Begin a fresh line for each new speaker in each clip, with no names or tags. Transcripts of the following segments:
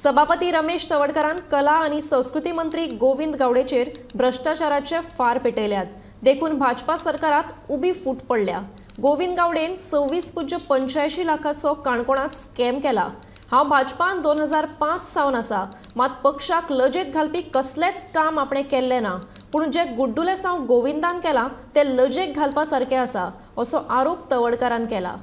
सभापती रमेश तवडकारान कला आनी संस्कृती मंत्री गोविंद गावडेचेर भ्रष्टाचाराचे फार पेटयल्यात, देखून भाजपा सरकारात उबी फूट पडल्या। गोविंद गावडेन 26.85 लाखाचो काणकोणांत स्कॅम केला। हांव भाजपान 2005 सावन आसा, मात पक्षाक लजेत घालपी कसलेंच काम आपणें केल्लें ना, पूण जे गुड्डुलेसांव गोविंदान केलां ते लजेक घालपा सारकें आसा, असो आरोप तवडकारान केला।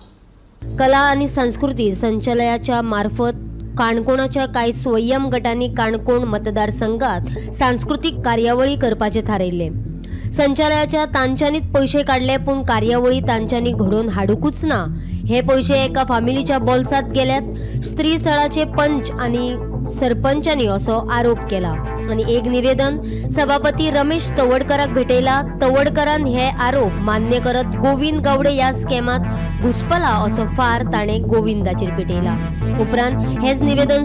कला आनी संस्कृती संचालयाच्या मार्फत काणकोणाच्या कांय स्वयं गटांनी काणकोण मतदारसंघात सांस्कृतीक कार्यावळी करपाचें थारायिल्लें। संचालयाच्या तांच्यांनीच पयशे काडले, पूण कार्यावळी तांच्यांनी घडोवन हाडुंकूच ना। हे पयशे एका फामिलीच्या बोल्सांत गेल्यात। स्त्री स्थळाचे पंच आनी सरपंचांनी असो आरोप केला आनी एक निवेदन सभापती रमेश तवडकराक भेटयला। तवडकरान हे आरोप मान्य करत गोविंद गावडे ह्या स्कॅमात घुसपला असो फार ताणें गोविंदाचेर पेटयला। उपरांत हेच निवेदन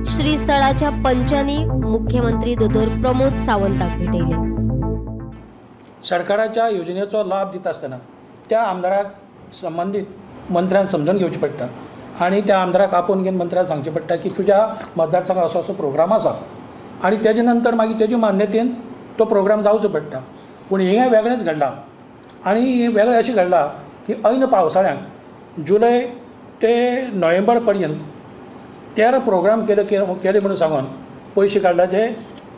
श्रीस्थळाच्या पंचांनी मुख्यमंत्री दोतोर प्रमोद सावंताक भेटयले।
सरकाराच्या योजनेचो लाभ दिता आसतना त्या आमदाराक संबंदीत मंत्र्यान समजून घेवचें पडटा आनी त्या आमदाराक आपोवन घेवन मंत्र्यान सांगचें पडटा की तुज्या मतदारसंघात असो असो प्रोग्राम आसा आनी तेजे नंतर मागीर तेजे मान्यतेन तो प्रोग्राम जावचो पडटा। पूण हें वेगळेंच घडलां आनी हें वेगळें अशें घडलां की ऐन पावसाळ्यांत जुलय ते नोव्हेंबर पर्यंत 13 प्रोग्राम केले केले म्हणून सांगून पयशे काडला जे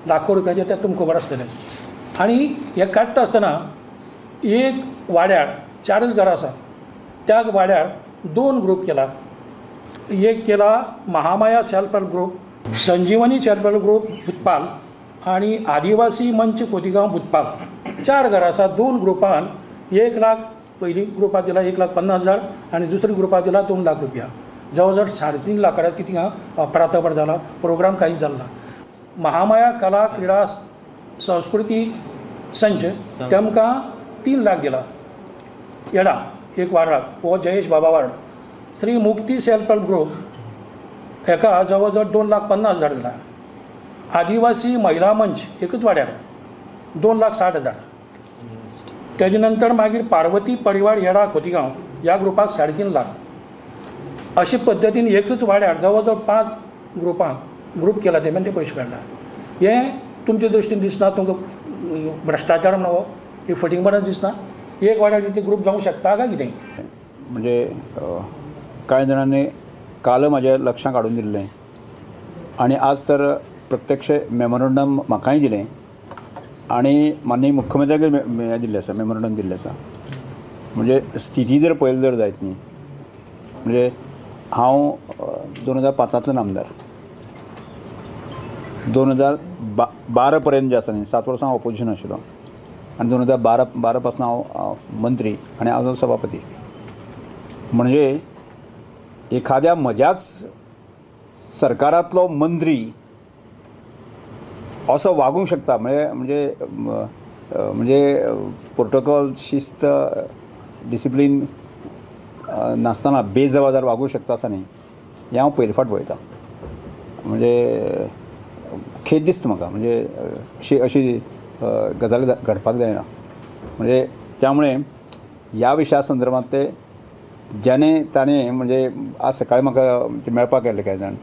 लाखो रुपयाचे ते तुमकां खबर आसतलें। आनी हें काडटा आसतना एक वाड्यार 4च घरां आसा, त्या वाड्यार 2 ग्रूप केला। एक केला Mahamaya self help group, Sanjeevani self help group Bhutpal आनी आदिवासी मंच खोतिगांव भूतपाल। 4 घरां आसा, 2 ग्रुपान 1 लाख पयली ग्रुपाक दिला 1,50,000 आनी दुसऱ्या ग्रुपाक दिला 2 लाख रुपया। जवळ जवळ 3.5 लाखां कितें अपरातपर जाला, प्रोग्राम कांयच जालो ना। महामाया कला क्रिडा संस्कृती संच तेमकां 3 लाख दिला येडा एक वार्डाक, हो Jayesh Baba ward. Shri Mukti self help group हेका जवळ जवळ 2,50,000 दिला। आदिवासी महिला मंच एकच वाड्यार 2,60,000। तेजे नंतर मागीर पार्वती परिवार येडा खोतिगांव ह्या ग्रुपाक 3.5 लाख। अशे पद्दतीन एकच वाड्यार जवळ जवळ 5 ग्रुपांक ग्रूप केला तेमेन ते पयशे काडला। हें तुमचे दृश्टीन दिसना तुमकां भ्रश्टाचार म्हणून की फटींगपणाच दिसना? एक वाड्यार तितले ग्रूप जावंक शकता काय कितें?
म्हणजे कांय जाणांनी काल म्हाज्या लक्षांत हाडून दिल्लें आनी आज तर प्रत्यक्ष मेमोरंडम म्हाकाय दिलें आनी माननीय मुख्यमंत्र्याक हें दिल्लें आसा, मेमोरंडम दिल्लें आसा। म्हणजे स्थिती जर पळयली जर जायत न्ही, म्हणजे हांव 2005 आमदार, 2012 पर्यंत जें आसा न्ही 7 वर्सां हांव ऑपोजिशन आशिल्लो आनी 2012 पासून हांव मंत्री आनी हांव सभापती। म्हणजे एखाद्या म्हज्याच सरकारांतलो मंत्री असो वागूंक शकता म्हणजे म्हणजे म्हणजे प्रोटोकॉल, शिस्त, डिसिप्लीन नासतना बेजबाबदार वागूंक शकता आसा न्ही, हें हांव पयले फावट पळयतां। म्हणजे खेद दिसता म्हाका, म्हणजे अशी अशी गजाली घडपाक जायना। म्हणजे त्यामुळे ह्या विशया संदर्भात ते ज्याने ताणें म्हणजे आज सकाळी म्हाका ते मेळपाक आयले कांय जाण,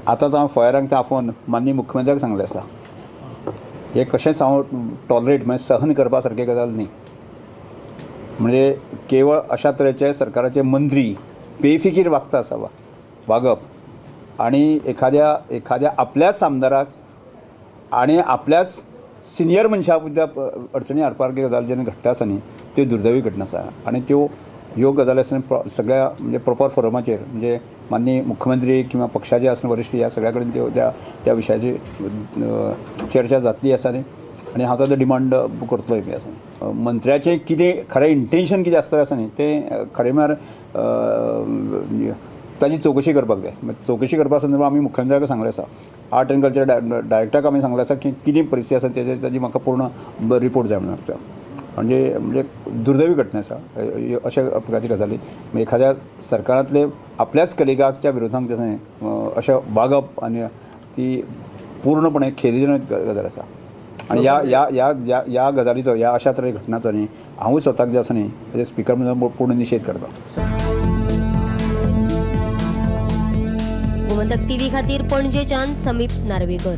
आतांच हांव फॉयरांक ते आफोवन माननीय मुख्यमंत्र्याक सांगलें आसा, हें कशेंच हांव टॉलरेट म्हणजे सहन करपा सारकी गजाल न्ही। म्हणजे केवळ अशा तरेचे सरकाराचे मंत्री बेफिकीर वागता आसा वागप आनी एखाद्या एखाद्या आपल्याच आमदाराक आनी आपल्याच सिनियर मनशा सुद्दां अडचणी हाडपा सारकी गजाल जेन्ना घडटा आसा न्ही, त्यो दुर्दैवी घटना आसा। आनी त्यो ह्यो गजाली आसतना सगळ्या म्हणजे प्रोपर फोरमाचेर म्हणजे माननीय मुख्यमंत्री किंवा पक्षाचे आसतना वरिश्ठ ह्या सगळ्या कडेन त्यो त्या त्या विशयाची चर्चा जातली आसा न्ही, आनी हांव ताचो डिमांड करतलोय बी आसा। मंत्र्याचें कितें खरें इंटेन्शन कितें आसतलें आसा न्ही तें खरें म्हळ्यार ताजी चवकशी करपाक जाय। चवकशी करपा संदर्भात आमी मुख्यमंत्र्याक सांगलें आसा, आर्ट एंड कल्चर डायरेक्टराक आमी सांगलें आसा की कितें परिस्थिती आसा तेजे ताजी म्हाका पूर्ण रिपोर्ट जाय म्हणून आसा। म्हणजे म्हणजे दुर्दैवी घटना आसा अशा प्रकारची गजाली एखाद्या सरकारांतले आपल्याच कलिगाच्या विरोधांत जशें अशें वागप आनी ती पूर्णपणे खेरीजनक गजाल आसा। आनी ह्या ह्या ह्या ह्या गजालीचो ह्या अशा तरे घटनाचो न्ही हांवूय स्वताक जें आसा न्ही एज अ स्पिकर म्हणून पूर्ण निशेध करता।
गोमंतक टीव्ही खातीर पणजेच्यान समीप नार्वेकर.